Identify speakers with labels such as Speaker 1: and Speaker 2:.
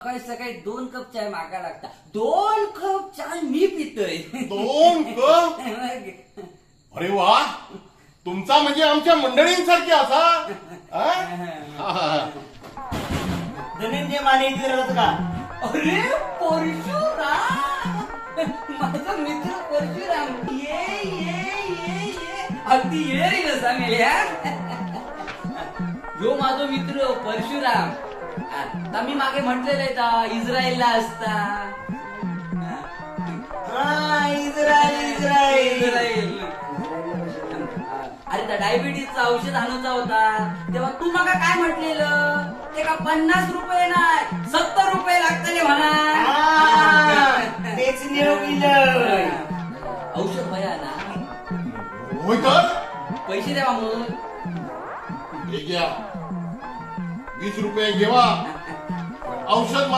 Speaker 1: सकाळी सकाळी 2 कप चाय मागा लागता. 2 कप चाय मी पितोय.
Speaker 2: 2 कप?
Speaker 1: मग.
Speaker 2: अरे वा, तुमचा म्हणजे आमच्या मंडळींसारखी असा हा? हा.
Speaker 3: धनंजय माने इथे राहतो का?
Speaker 1: अरे परशुराम, माझा मित्र परशुराम, ये ये ये ये, अगदी ये रे कसा मेल्या. ह्यो माझो मित्र परशुराम. आता मी मागे म्हटलेलं आहे ता इस्रायलला असता.
Speaker 3: हा, इस्रायल इस्रायल.
Speaker 1: इस्रायल. अरे त्या डायबिटीजचा औषध आणूचा होता तेव्हा तू मागा काय म्हटलेलं? ते का 50 रुपये नाही 70 रुपये लागतले म्हणा.
Speaker 3: हा, तेच नेऊ.
Speaker 1: औषध भया ना.
Speaker 2: होय तर.
Speaker 1: पैसे द्या मग.
Speaker 2: हे घ्या, 20 रुपये घेवा औषध.